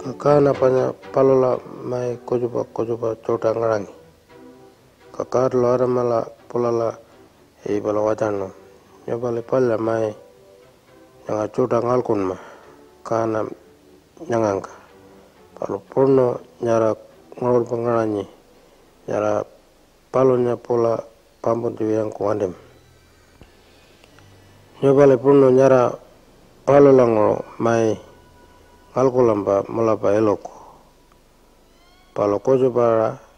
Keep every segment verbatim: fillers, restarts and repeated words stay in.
Ka kaana panya palula mai kutjupa kutjupa tjuṯa ngaṟangi. Ka Godalu Adamala pulala Eve-ala watjanu, "Nyupali palya mai nyanga tjuṯa ngalkunma kaana nyangangka. Palu puṉu nyara nguṟurpa ngaṟanyi, nyara palunya pula pampuntjikitjangku wantima. Nyupali puṉu nyara palulanguṟu mai ngalkulampa mulapa iluku." Palu kutjupa-aṟa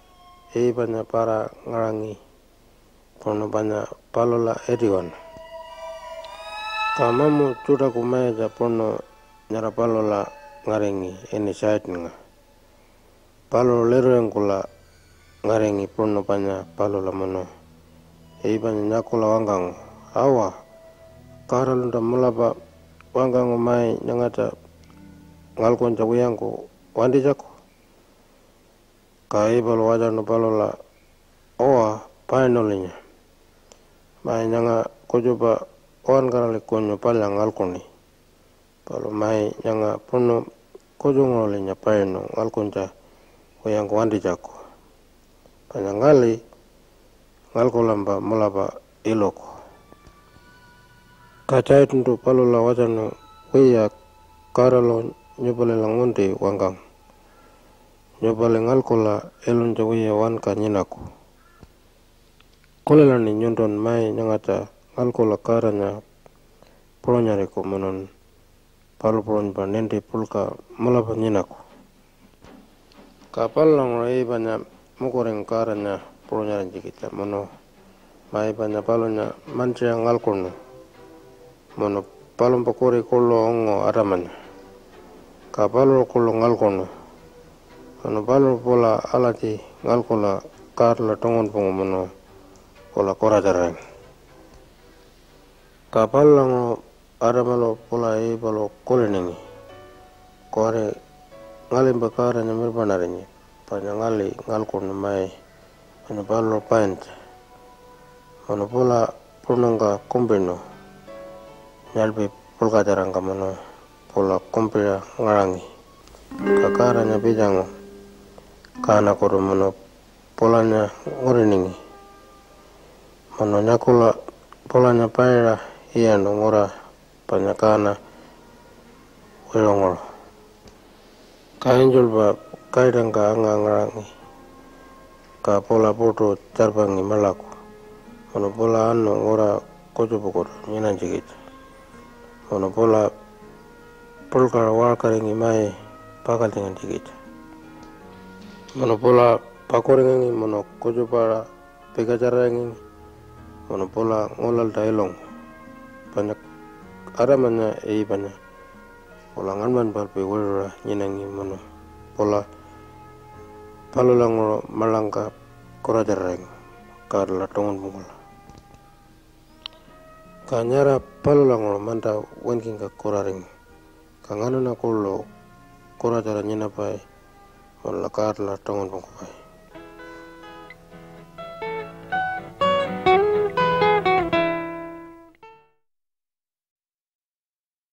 Eve-anya para-ngaṟangi puṉu panya palula itiwanu. Ka mamu tjuṯaku mayatja puṉu nyara palula ngaringi ini Satannga. Paluṟu lituringkula ngaringi puṉu panya palula munu Eve-anya nyakula wangkangu, "Awa, Godalunta mulapa wangkangu mai nyangatja ngalkuntja wiyangku wantinytjaku?" Ka Eve-alu watjanu palula, "Uwa, painulanya. Mai nyanga kutjupa uwankarali kunyu palya ngalkuṉi. Palu mai nyanga puṉu kutjunguṟulinya painu ngalkuntja wiyangku wantinytjaku. Panya ngali ngalkulampa mulapa iluku." Ka Satantu palula watjanu, "Wiya, Godalu nyupalila ngunti wangkangu, nyupali ngalkula ilunytja wiya wanka nyinaku. Kulilaṉi nyuntun mai nyangatja ngalkula Godanya puṟunyariku munun palu puṟunypa ninti puḻka mulapa nyinaku." Ka palulanguṟu Eve-anya mukuringu Godanya puṟunyarinytjikitja munu mai panya palunya mantjiṟa ngalkuṉu, munu palumpa kuri kuḻu ungu Adamanya. Ka paluṟu kuḻu ngalkuṉu, munu paluṟu pula alatji ngalkula Godala tungunpungu munu pula kuratjararingu. Ka palulanguṟu Adamalu pula Eve-alu kuliningi, "Kuwari ngalimpa Godanya mirpaṉarinyi, panya ngali ngalkuṉu mai panya paluṟu paintja." Munu pula puṉungka kumpinu nyalpi puḻkatjarangka munu pula kumpiṟa ngaṟangi. Ka Godanya pitjangu kaanakutu munu pulanya nguriningi. Munu nyakula pulanya paiṟa iyaṉu ngura panya kaana wiṟunguṟu. Ka angelpa kaitangka anga-ngaṟangi, ka pula puṯu tjarpangi maḻaku, munu pula anu ngura kutjupakutu nyinanytjikitja, munu pula puḻkaṟa waṟkaringi mai pakaltjingantjikitja. Munu pula pakuringangi munu kutjupa-aṟa pikatjararingangi, munu pula ngulalta ilungu. Panya Adamanya Eve-anya pula ngaṉmanypalpi wiṟuṟa nyinangi munu pula palulanguṟu maḻangka kuratjararingu Godala tungunpungkula. Ka nyara palulanguṟu manta winkingka kuraringu, ka nganaṉa kuḻu kuratjara nyinapai munula Godala tungunpungkupai.